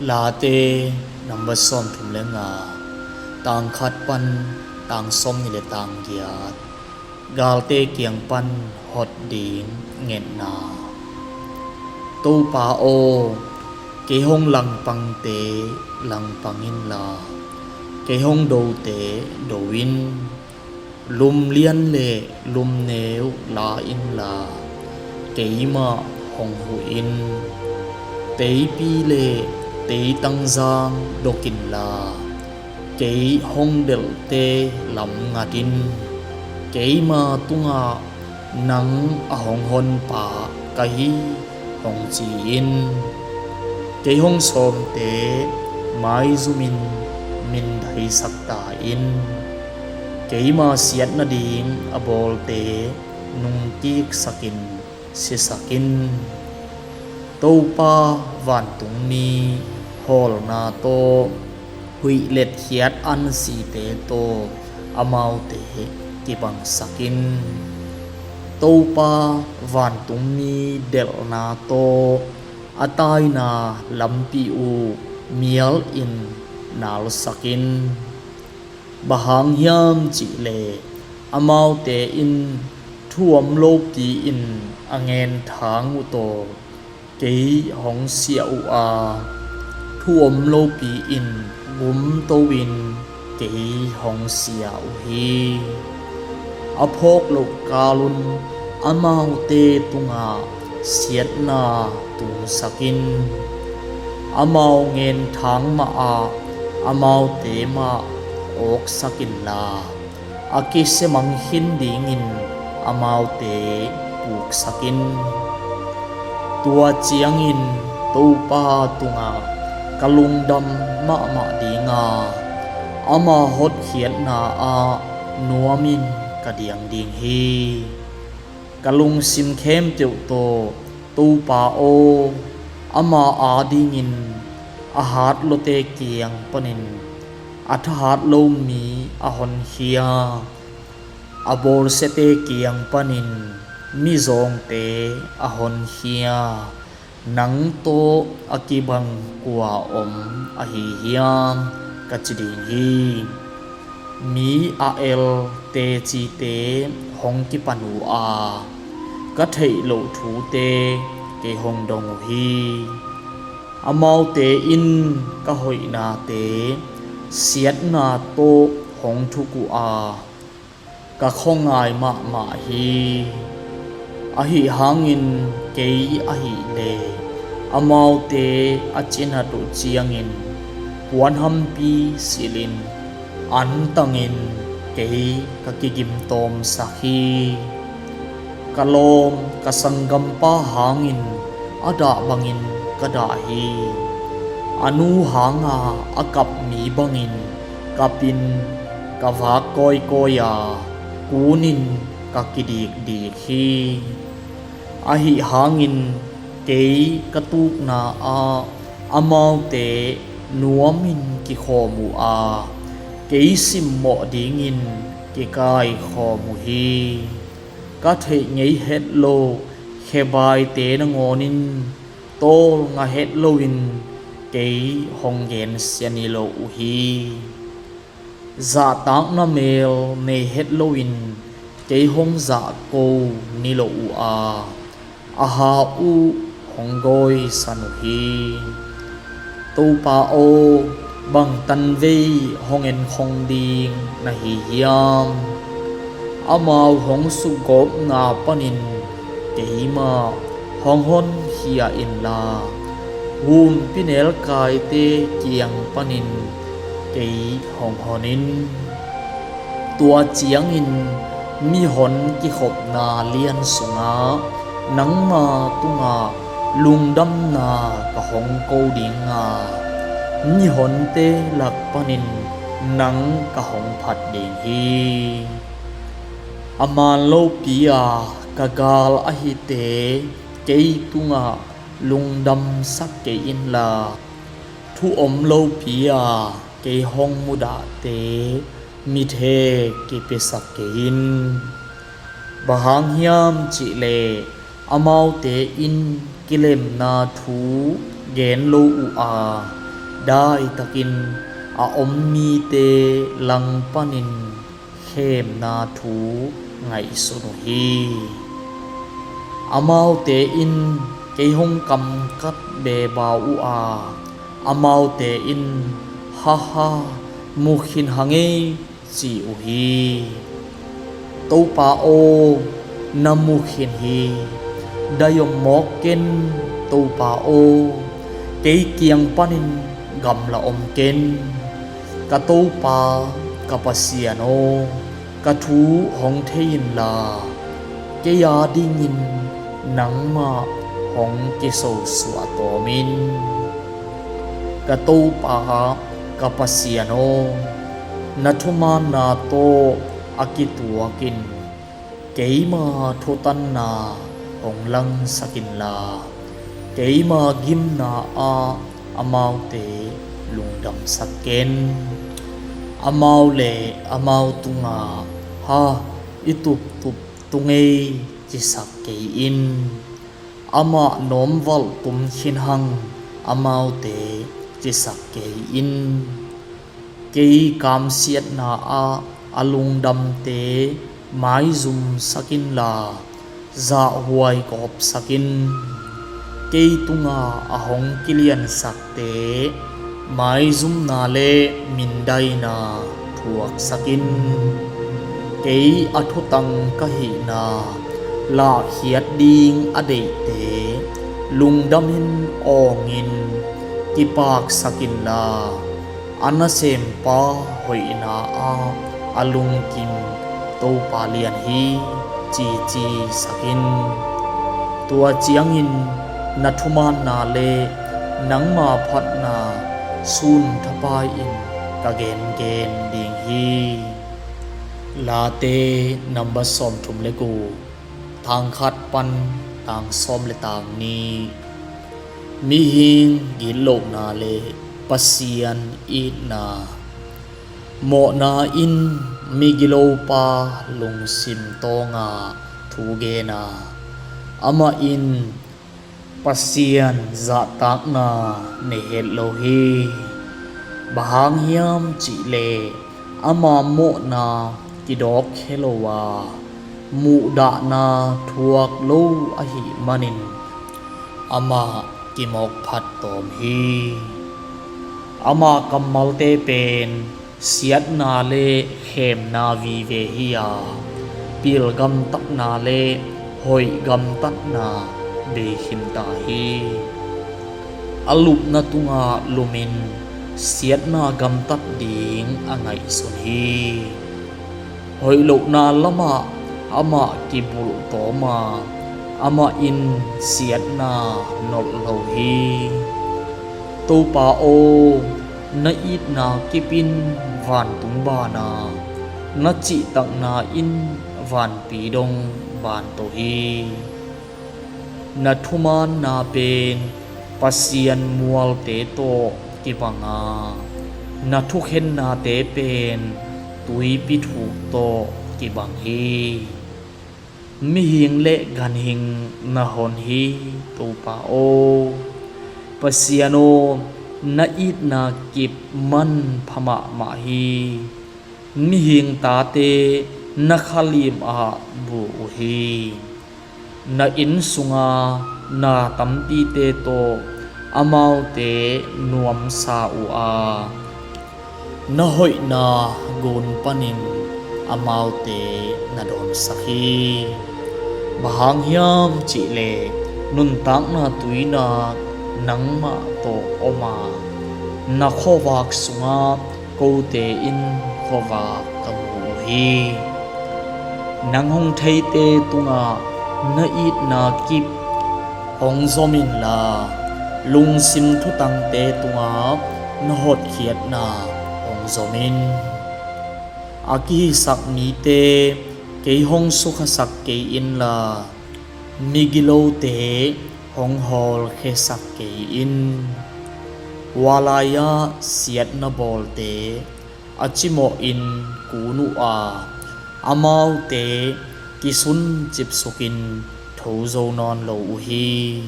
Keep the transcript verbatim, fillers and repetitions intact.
Late number sawmthum le nga, tang khat pan tang sawmnih le tang giat. Galte kiang pan hot ding ngetna. Topa aw, kei hong langpangte langpang inla, kei hong dote do in. Lumlian le lumneu la inla, keimah hong huh in. Teipi le teitangzang dok inla, kei hong delhte lam ngat in. Keima tungah nang a hong honpa ka hi, hong ci in. Kei hong sawmte maizumin mindaisak ta in. Keima siat nading a bawlte nungkiksakin sisak in. Topa vantungmi hawlna tawh, huih letkhiat ansite tawh amaute kibangsak in. Topa vantungmi delhna tawh a taina lampi uh mial in nalsak in. Bang hang hiam cihleh amaute in thu om lopi-in a ngenthang uh tawh kei hong siah uh a, thu om lopi-in gumto-in kei hong siah uh hi. A phawk loh kalun amaute tungah siatna tungsak in. Amau ngenthang mahah amaute mah awksak inla, a kisiamang khin dingin amaute puksak in. Tua ciangin Topa tungah ka lungdam mahmah dinga, ama hotkhiatna ah nuamin ka diang ding hi. Ka lungsim khempeuh tawh Topa aw, ama adingin a hat lote kiang panin a thahat lo mi a honkhia, a bawlsiate kiang panin mizawngte a honkhia, nang tawh a kibang kua om ahi hiam, ka ci ding hi. Mi a el tecite hong kipan uh a, ka theih loh thute kei hong dong uh hi. Amaute in ka hoihnate siatna tawh hong thuk uh a, ka khuangai mahmah hi. Ahi hangin kei ahileh amaute a cinat uh ciangin puanhampi silhin antangin kei ka kigimtawmsak hi. Ka lawm ka sanggampa hangin a dah bangin ka dah hi. A nu hanga a kap mi bangin kapin ka vak kawikawi a, kunin ka kidikdik hi. Ahi hangin kei ka tukna ah amaute nuamin kikhawm uh a, kei simmawh dingin kikaikhawm uh hi. Ka theih ngei het loh khebaite nangawn in tawlnga het loin kei hong gensia niloh uh hi. Zahtakna mel nei het loin kei hong zahko niloh uh a, a ha uh hong gawisan uh hi. Topa aw, bang tanvei hong enkhong ding na hi hiam? Amau hong sukgawpna panin keimah hong honkhia inla, humpinelkaite kiang panin kei hong hon in. Tua ciangin mihon kikhopna lian sungah nangma tungah lungdamna ka hong ko ding a, mihonte lak panin nang ka hong phat ding hi. A man lopi-a ka gal ahite kei tungah lungdamsak kei inla, thu om lopi-a kei hong mudahte mithek kipiasak kei in. Bang hang hiam cihleh amaute in kilemna thu gen lo uh a, daitakin a om mite langpanin khemna thu ngaihsun uh hi. Amaute in kei hong kamkat beba uh a, amaute in, "Haha, mu khin hang ei," ci uh hi. "Topa aw, na mu khin hi. Dai om mawk ken, Topa aw, kei kiang panin gamla om ken. Ka Topa, ka Pasian aw, ka thu hong thei inla, kei a dingin nangmah hong kisosuah tawm in. Ka Topa, ka Pasian aw, na thumaanna tawh a kituakin keima thutanna hong langsak inla, keima gimna ah amaute lungdamsak ken. Amau le amau tungah, 'Ha, i tuptup tung ei,' cisak kei in. Amah nawmvalh tum khin hang amaute cisak kei in. Kei kamsiatna ah a lungdamte maizumsak inla, zahhuai gawpsak in. Kei tungah a hong kiliansakte maizumna le mindaina thuaksak in. Kei a thutang ka hihna lahkhiat ding a deihte lungdamin awngin kipaksak inla, a nasempa hoihna ah a lungkim Topa lian hi,' cici sak in. Tua ciangin na thumaanna le nangma phatna sun thapai-in ka gengen ding hi. Late number sawmthum le guk, tang khat pan tang sawm le tang nih. Mihing gitlohna le Pasian itna. Mawhna in migilopa lungsim tawngah thu gen a, amah in Pasian zahtakna nei het lo hi. Bang hang hiam cihleh ama mawhna kidawkkhia lo a, muhdahna thuak lo ahih manin amah kimawkphat tawm hi. Ama kammalte pen siatna le khemna vive hi a, pil gamtatna le hoih gamtatna bei khinta hi. A lupna tungah lumin siatna gamtat ding a ngaihsun hi. Hoih lohna lamah amah kibulh tawm a, amah in siatna nolh lo hi. Topa aw, na itna kip in vantung ban a, na cihtakna in vanpi dong banto hi. Na thumaanna pen Pasian mualte tawh kibang a, na thukhennate pen tuipi thuk tawh kibang hi. Mihing le ganhing na hon hi, Topa aw. Pasian aw, na itna kip manpha mahmah hi. Mihing tate na khalim ah bu uh hi. Na inn sunga na tampite tawh amaute nuamsa uh a, na hoihna gun panin amaute na dawnsak hi. Bang hang hiam cihleh nuntakna tuinak nangmah tawh om a, na khuavak sungah kote in khuavak ka mu uh hi. Nang hong theite tungah na itna kip hong zom inla, lungsim thutangte tungah na hotkhiatna hong zom in. A kihisak mite kei hong sukhasak kei inla, migilote hong hawlkhiasak kei in. Hua lai-ah siatna bawlte a cimawhin kun uh a, amaute kisuncip sukin tho zo nawn lo uh hi.